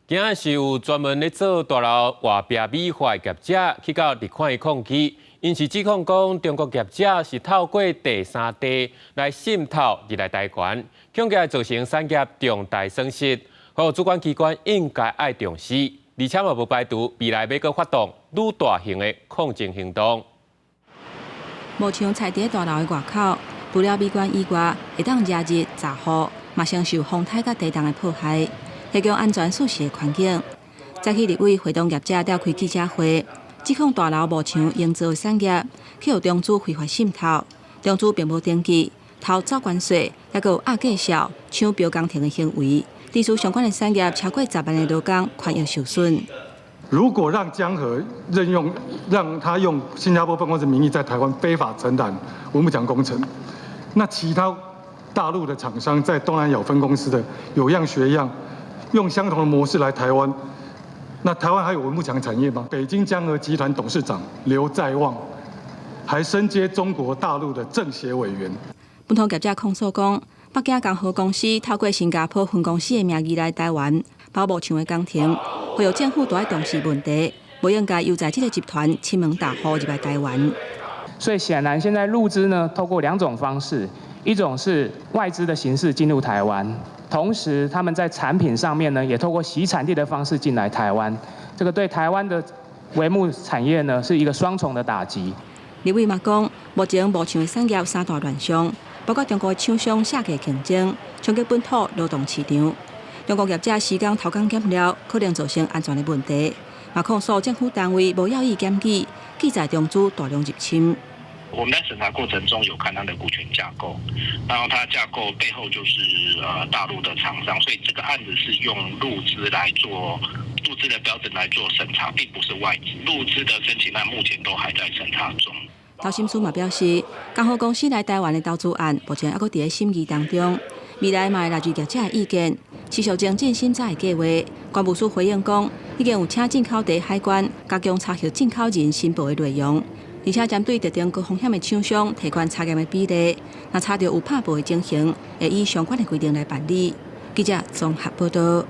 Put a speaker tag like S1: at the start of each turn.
S1: 今仔是有專門咧做大樓外壁美化業者去到立法院抗議，𪜶是指控講中國業者是透過第三地來滲透入來台灣，恐驚造成產業重大損失，呼籲主管機關應該愛重視，而且嘛無排除未來欲閣發動愈大型的抗爭行動。
S2: 幕牆拆佇大樓的外口，除了美觀以外，會當遮日閘雨，嘛承受風颱佮地動的破壞，提供安全舒適的環境。早起立委會同業者召開記者會，指控大樓幕牆營造的產業去予中資非法滲透，中資並無登記，偷走關稅，猶閣有壓價數、搶標工程的行為，致使相關的產業超過10萬的勞工權益受損。
S3: 如果讓江河任用，讓他用新加坡分公司名義在台灣非法承攬帷幕牆工程，那其他大陸的廠商在東南亞分公司的有樣學樣，用相同的模式來台灣，那台灣還有帷幕牆產業嗎？北京江河集團董事長劉在旺，還身兼中國大陸的政協委員。
S2: 本土業者控訴講，北京江河公司透過新加坡分公司的名義來台灣包幕牆的工程，呼籲政府都愛重視問題，無應該由在這个集團侵門踏戶入來台灣。
S4: 所以顯然，現在陸資呢，透過兩種方式，一種是外資的形式進入台灣，同時他們在產品上面呢，也透過洗產地的方式進來台灣。這個對台灣的帷幕產業呢，是一個雙重的打擊。
S2: 立委嘛講，目前幕牆的產業三大亂象，包括中國廠商下價競爭，衝擊本土勞動市場；中國業者施工偷工減料，可能造成安全的問題。嘛控訴政府單位無要意檢舉，記載中資大量入侵。
S5: 我們在審查過程中有看它的股權架構，然後它架構背後就是大陸的廠商，所以這個案子是用陸資來做陸資的標準來做審查，並不是外資。陸資的申請案目前都還在審查中。
S2: 陶心書嘛表示，江河公司來台灣的投資案目前猶閣佇咧審議當中，未來嘛會納入業者的意見，持續精進審查的計劃。關務署回應講，已經有請進口地海關加強查核進口人申報的內容，而且針對特定高風險的廠商提懸查驗的比例，若查著有拍報的情形，會依相關的規定來辦理。記者綜合報道。